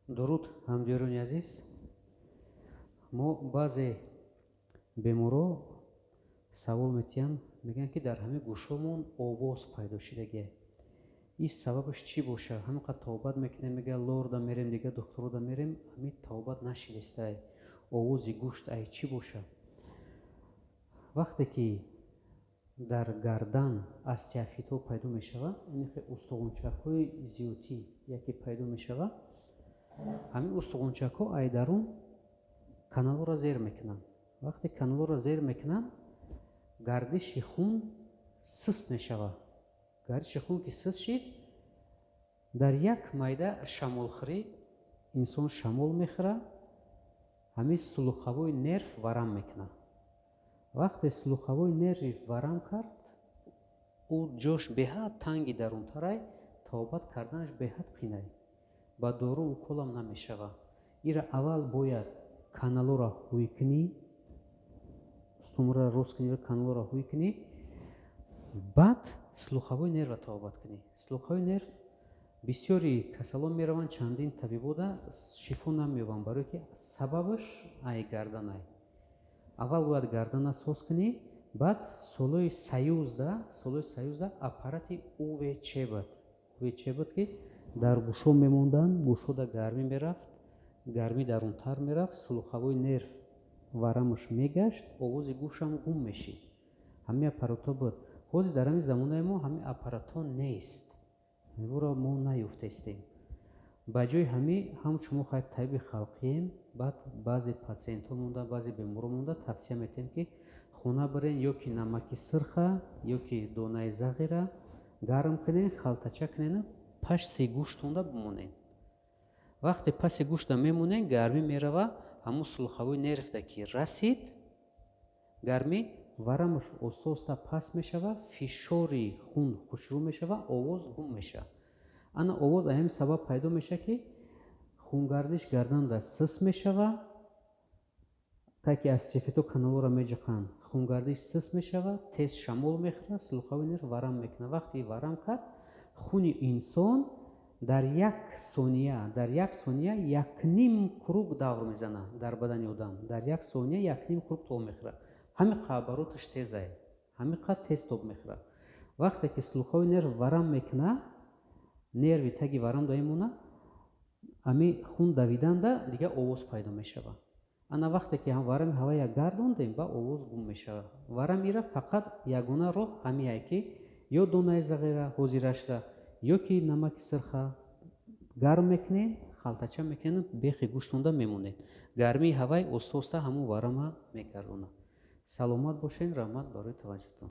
Дуруд, ҳамдиёрони азиз. Мо баъзе беморо савол метиҳанд, мегӯянд, ки дар ҳамин гӯшҳомон овоз пайдо шидагия, ин сабабаш чӣ боша? Ҳамин қадр табобат мекунем, мега, лорда мерем, дига духтурода мерем, ҳамин табобат нашидистай. Овози гӯшт ай чӣ боша? Вақте ки дар гардан остеофитҳо пайдо мешавад, яъне устухончакҳои зиёдтӣ яке пайдо мешавад, ҳамин устухончакҳо ай дарун каналҳоро зер мекунанд. Вақте каналҳоро зер мекунанд, гардиши хун суст мешавад. Гардиши хун ки суст шид, дар як майда шамолхӯрӣ инсон шамол мехӯрад, ҳамин слуховой нерв варам мекунад. Вақте слуховой нерви варам кард, ӯ ҷош беҳад танги дарунтарай, табобат карданаш беҳад қинай, ба дору уколам намешавад. Ира аввал бояд каналҳоро ҳуй кунӣ, устумро рост кунӣ, каналҳоро ҳуй кунӣ, баъд слуховой нервро табобат кунӣ. Слуховой нерв, бисёри касалон мераванд чандин табибода, шифо намеёбанд, барое ки сабабаш ай гарданай. Аввал бояд гардана соз кунӣ. Баъд солҳои Союзда аппарати УВЧ буд. УВЧ буд, ки дар гӯшҳо мемонданд, гӯшҳода гармӣ мерафт, гармӣ дарунтар мерафт, слуховой нерв варамаш мегашт, овози гӯшам гум мешид. Ҳамин аппаратҳо буд. Ҳозир, дар ҳамин замонаи мо, ҳамин аппаратҳо нест, ҳаминро мо наёфтаистем. Ба ҷои ҳамин ҳамчун мо хай табиби халқием, баъд баъзе патсиентҳо монда, баъзе беморон монда, тавсия метиҳем, ки хона бирен, ё ки намаки сирха, ё ки донаи зағира гарм кунен, халтача кунену пашти гӯштонда бимонед. Вақте паси гӯшта мемонед, гармӣ мерава, ҳамун слуховой нервда ки расид гармӣ, варамаш оста оста паст мешава, фишори хун хушрӯ мешава, овоз гум мешавад. Ана овоз аз ҳамин сабаб пайдо мешавад, ки хунгардиш гарданда суст мешава, таки остеофито каналҳоро меҷиқанд, хунгардиш суст мешава, тез шамол мехӯрад, слуховой нерв варам мекунад. Вақте варам кард, хуни инсон дар як сония 1,5 круг давр мезанад дар бадани одам. Дар як сония 1,5 круг тоб мехӯрад. Ҳамин қадр обороташ тезае, ҳамин қадр тез тоб мехӯрад. Вақте ки слуховой нерв варам мекунад, нерви таги варам мемонад, ҳамин хун давиданда дигар овоз пайдо мешавад. Ана вақте ки варами ҳавая гардондем, ба овоз гум мешавад. Варам ира фақат ягона роҳ ҳамиае, ки ё донаи зағира ҳозирашда, ё ки намаки сирха гарм мекунед, халтача мекунед, бехи гӯштонда мемонед. Гармии ҳавай оста оста ҳамун варама мегардонад. Саломат бошед, раҳмат барои таваҷҷӯҳтон.